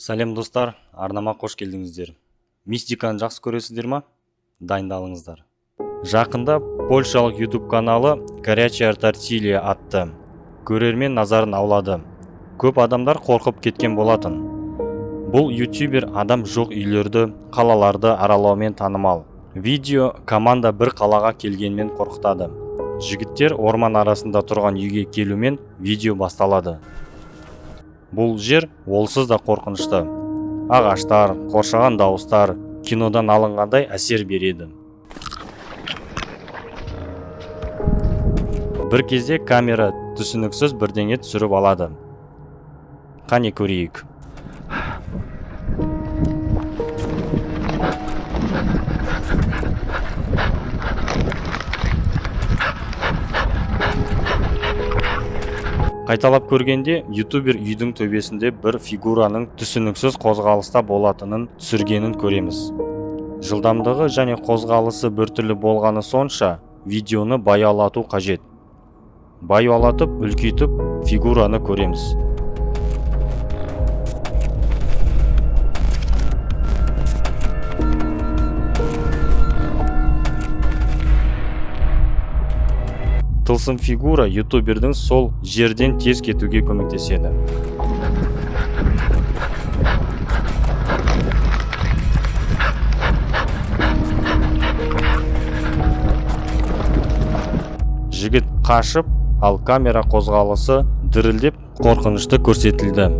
Сәлем, достар, арнама қош келдіңіздер. Мистиканы жақсы көресіздер ма? Дайындалыңыздар. Жақында польшалық YouTube каналы «Горячая тортилья» атты көрермен назарын аулады. Көп адамдар қорқып кеткен болатын. Бұл ютубер адам жоқ үйлерді, қалаларды аралаумен танымал. Видео команда бір қалаға келгенмен қорқытады. Жігіттер орман арасында тұрған үйге келумен видео басталады. Бұл жер олсыз да қорқынышты. Ағаштар, қоршаған дауыстар кинодан алынғандай әсер береді. Бір кезде камера түсініксіз бірдеңе түсіріп алады. Қане, көрейік. Қайталап көргенде ютубер үйдің төбесінде бір фигураның түсініксіз қозғалыста болатынын түсіргенін көреміз. Жылдамдығы және қозғалысы біртүрлі болғаны сонша, видеоны баяулату қажет. Баяулатып, үлкейтіп фигураны көреміз. Тылсым фигура ютубердің сол жерден тез кетуге көмектеседі. Жігіт қашып, ал камера қозғалысы дірілдеп, қорқынышты көрсетілді.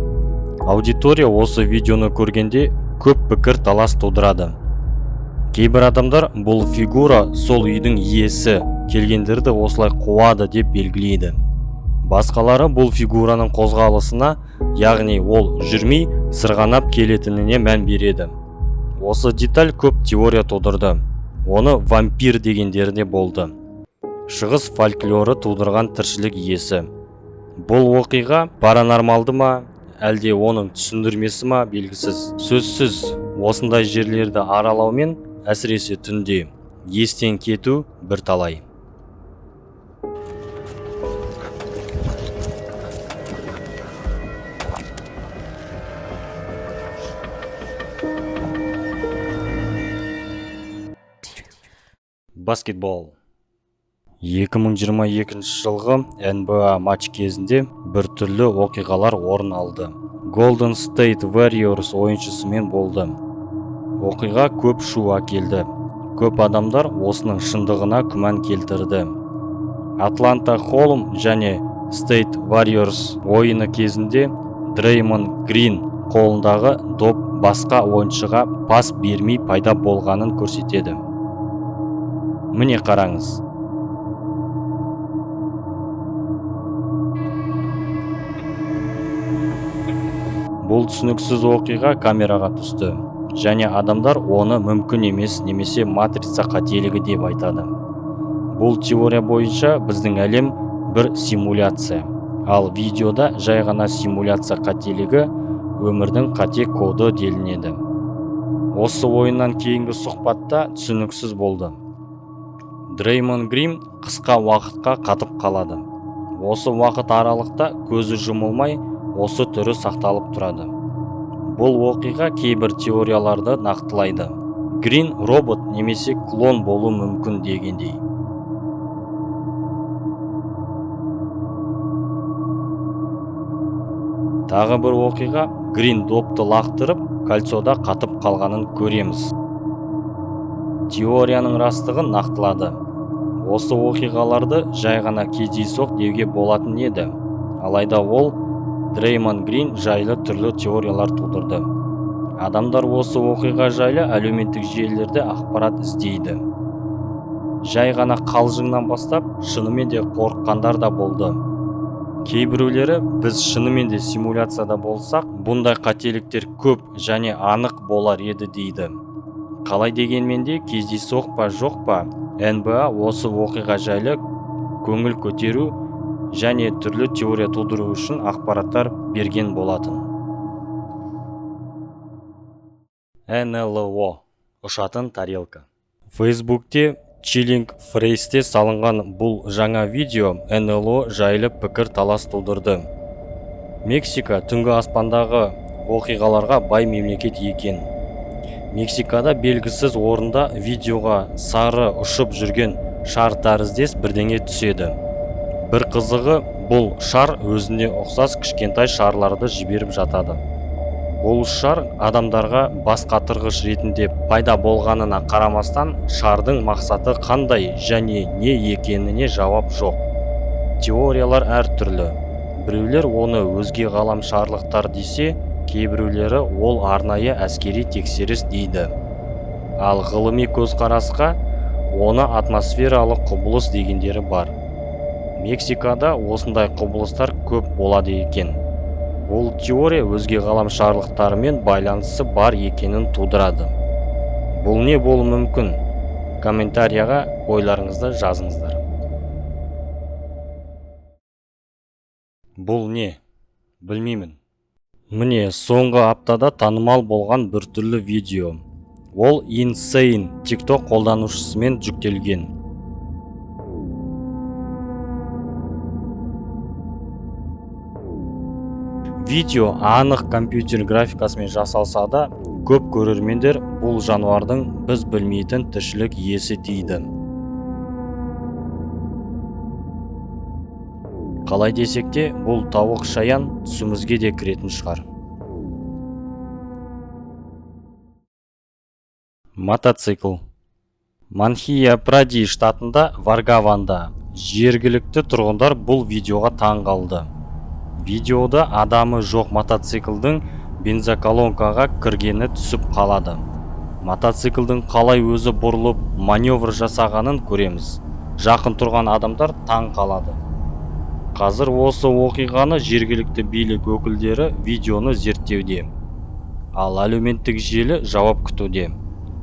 Аудитория осы видеоны көргенде көп пікір талас тудырады. Кейбір адамдар бұл фигура сол үйдің иесі, келгендерді осылай қуады деп белгілейді. Басқалары бұл фигураның қозғалысына, яғни ол жүрмей сырғанап келетініне мән береді. Осы деталь көп теория тудырды. Оны вампир дегендері де болды. Шығыс фольклоры тудырған тіршілік иесі. Бұл оқиға паранормалды ма, әлде оның түсіндірмесі ма, белгісіз. Сөзсіз, осындай жерлерді аралаумен, әсіресе түнде, естен кету бірталай. Баскетбол. 2022 жылғы NBA матч кезінде біртүрлі оқиғалар орын алды. Golden State Warriors ойыншысымен болды. Оқиға көп шу әкелді. Көп адамдар осының шындығына күмән келтірді. Атланта Холм және State Warriors ойыны кезінде Дреймон Грин қолындағы доп басқа ойыншыға пас бермей пайда болғанын көрсетеді. Міне, қараңыз. Бұл түсініксіз оқиға камераға түсті және адамдар оны мүмкін емес немесе матрица қателігі деп айтады. Бұл теория бойынша біздің әлем бір симуляция, ал видеода жай ғана симуляция қателігі, өмірдің қате коды делінеді. Осы ойыннан кейінгі сұхбатта түсініксіз болды. Дреймон Грин қысқа уақытқа қатып қалады. Осы уақыт аралықта көзі жұмылмай, осы түрі сақталып тұрады. Бұл оқиға кейбір теорияларды нақтылайды. Грин робот немесе клон болуы мүмкін дегендей. Тағы бір оқиға: Грин допты лақтырып, кольцода қатып қалғанын көреміз. Теорияның растығын нақтылады. Осы оқиғаларды жай ғана кездейсоқ деуге болатын еді. Алайда ол Дреймон Грин жайлы түрлі теориялар тудырды. Адамдар осы оқиға жайлы әлеуметтік желілерде ақпарат іздейді. Жай ғана қалжыңнан бастап, шынымен де қорыққандар да болды. Кейбіреулері біз шынымен де симуляцияда болсақ, бұндай қателіктер көп және анық болар еді дейді. Қалай дегенмен де, кездейсоқ па, жоқ па, NBA осы оқиға жайлы көңіл көтеру және түрлі теория тудыру үшін ақпараттар берген болатын. НЛО ұшатын тарелка. Фейсбукте Чиллинг Фрейсте салынған бұл жаңа видео НЛО жайлы пікір талас тудырды. Мексика түнгі аспандағы Оқиғаларға бай мемлекет екен. Мексикада белгісіз орында видеоға сары ұшып жүрген шар тәріздес бірдеңе түседі. Бір қызығы, бұл шар өзіне ұқсас кішкентай шарларды жіберіп жатады. Бұл шар адамдарға бас қатырғыш ретінде пайда болғанына қарамастан, шардың мақсаты қандай және не екеніне жауап жоқ. Теориялар әртүрлі. Біреулер оны өзге ғаламшарлықтар десе, кейбіреулері ол арнайы әскери тексеріс дейді. Ал ғылыми көзқарасқа оны атмосфералық құбылыс дегендері бар. Мексикада осындай құбылыстар көп болады екен. Бұл теория өзге ғаламшарлықтармен байланысы бар екенін тудырады. Бұл не болуы мүмкін? Комментарияға ойларыңызды жазыңыздар. Бұл не? Білмеймін. Міне, соңғы аптада танымал болған біртүрлі видео. Ол Insane TikTok қолданушысымен жүктелген. Видео анық компьютер графикасымен жасалса да, көп көрермендер бұл жануардың біз білмейтін тіршілік иесі дейді. Қалай десек те, бұл тауық шаян түсімізге де кіретін шығар. Мотоцикл. Мадхья-Прадеш штатында Варгаванда жергілікті тұрғындар бұл видеоға таң қалды. Видеода адамы жоқ мотоциклдің бензоколонкаға кіргені түсіп қалады. Мотоциклдің қалай өзі бұрылып маневр жасағанын көреміз. Жақын тұрған адамдар таң қалады. Қазір осы оқиғаны жергілікті билік өкілдері видеоны зерттеуде. Ал әлеуметтік желі жауап күтуде.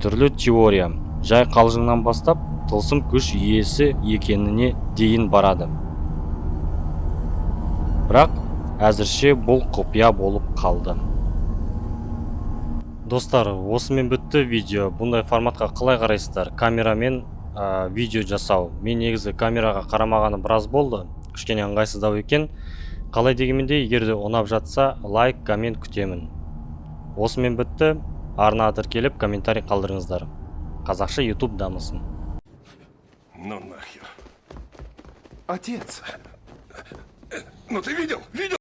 Түрлі теория, жай қалжыңнан бастап, тылсым күш иесі екеніне дейін барады. Бірақ әзірше бұл құпия болып қалды. Достар, осымен бітті видео. Бұндай форматқа қалай қарайсыздар? Камерамен видео жасау. Мен негізі камераға қарамағаным біраз болды. Кішкене ыңғайсыздау екен. Қалай дегенмен де, егер де ұнап жатса, лайк, коммент күтемін. Осымен бітті. Арнаға тіркеліп, комментарий қалдырыңыздар. Қазақша YouTube дамысын. Ну нахер. Отец! Ну ты видел? Видел?